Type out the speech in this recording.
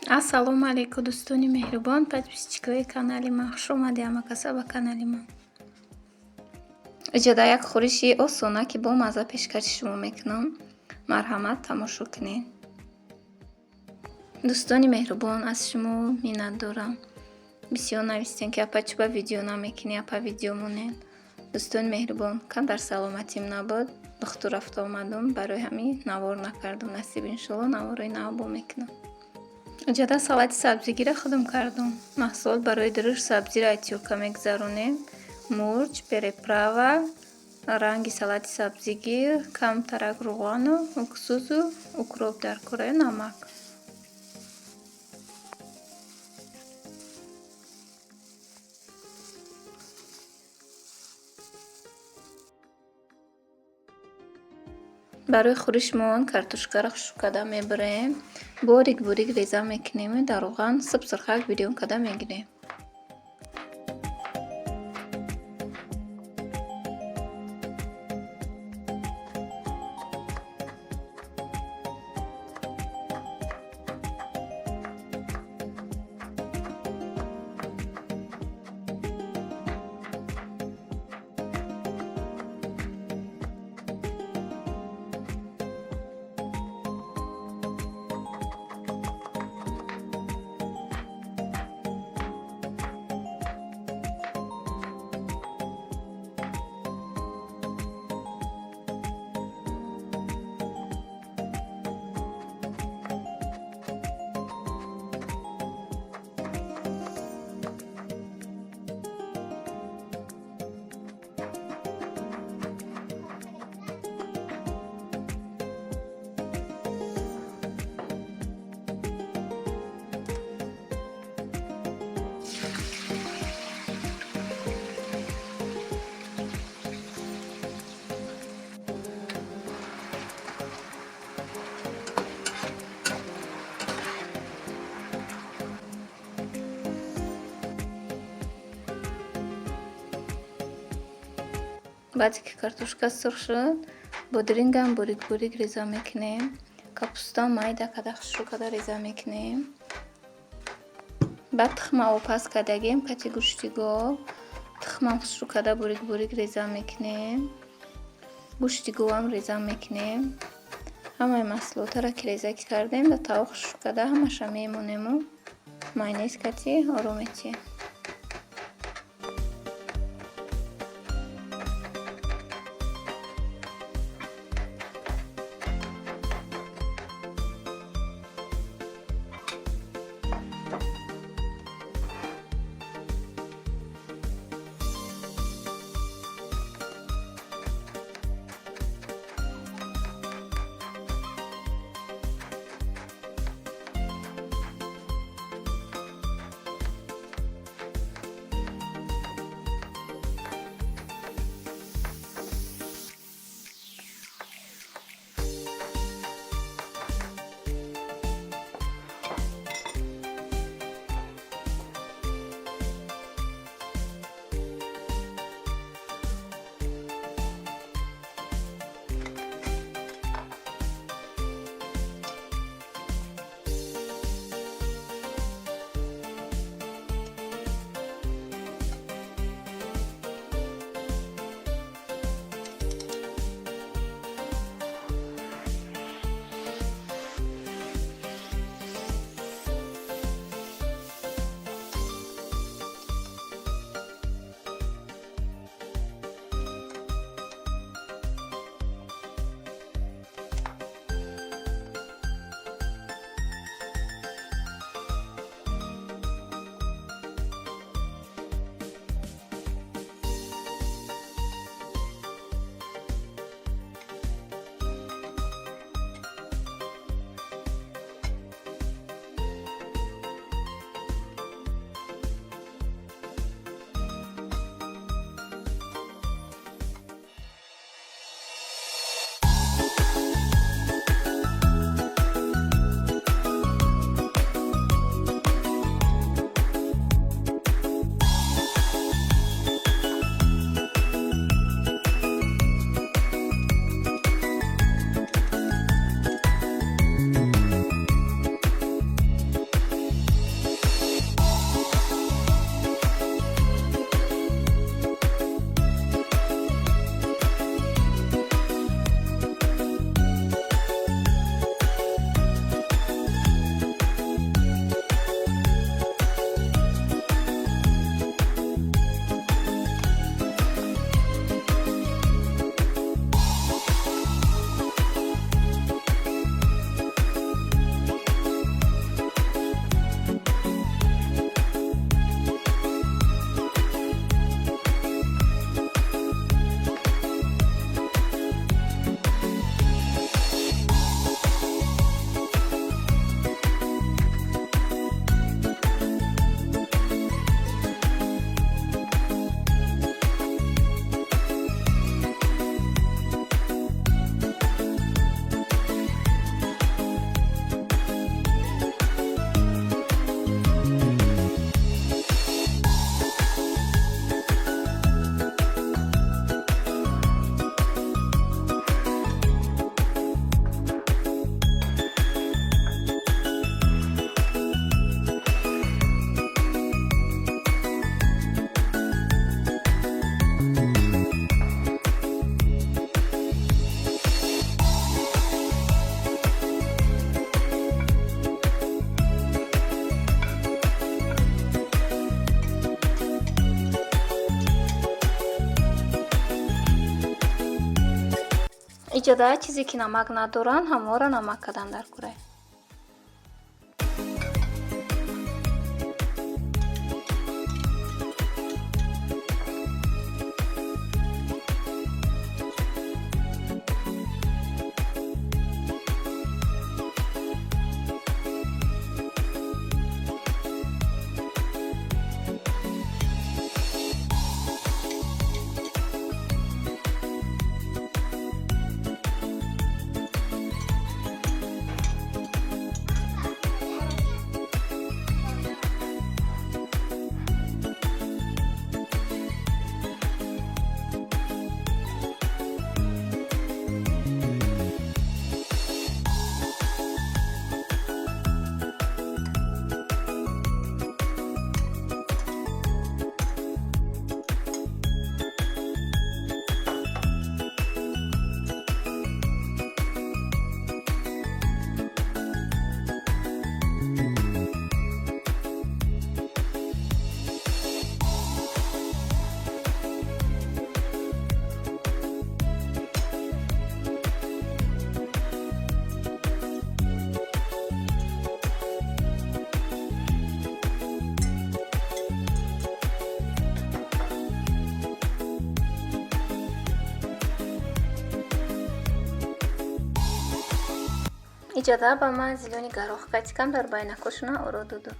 Ассалому алайкум, дӯстони меҳрубон, подписчикои канали ман. Хуш омадед ҳамакаса ба канали ман. Иҷода як хӯриши осона, ки бо мазза пешкаши шумо мекунам. Марҳамат, тамошо кунед. Дӯстони меҳрубон, аз шумо миннатдорам. Бисёр навистем, ки апа, чӯба видео намекунӣ, апа, видео монед. Дӯстони меҳрубон, камтар саломатим набуд, духтур рафта омадум, барои ҳамин навор накардум. Насиб, иншолло, наворои нав бо мекунам. Иҷода салати сабзигиро худам кардум. Маҳсулот барои дурушт: сабзиро аз тёрка мегузаронем, мурч, приправа, ранги салати сабзигир, камтарак рӯғану уксусу укроп дар кора, намак. Барои хӯришмон картошкаро хушк карда мебарем, борик борик реза мекунем, дар рӯған суб сирхак бирён карда мегирем. Баъде ки картошка сурх шуд, бодирингам борик борик реза мекунем, капустам майда када, хушрӯ када реза мекунем. Баъд тухма обпаз кардагем кати гӯшти гов. Тухмам хушрӯ када борик борик реза мекунем, гӯшти говам реза мекунем. Ҳамаи маҳсулотаро ки реза кардем, дар тава хушрӯ када ҳамаша мемонему майонез кати ором метиҳем. Иҷода чизе ки намак надоранд, ҳамаро намак кардан дар кӯрай. Иҷода ба ман зелёный горох катикам дар байнакошона оро доду.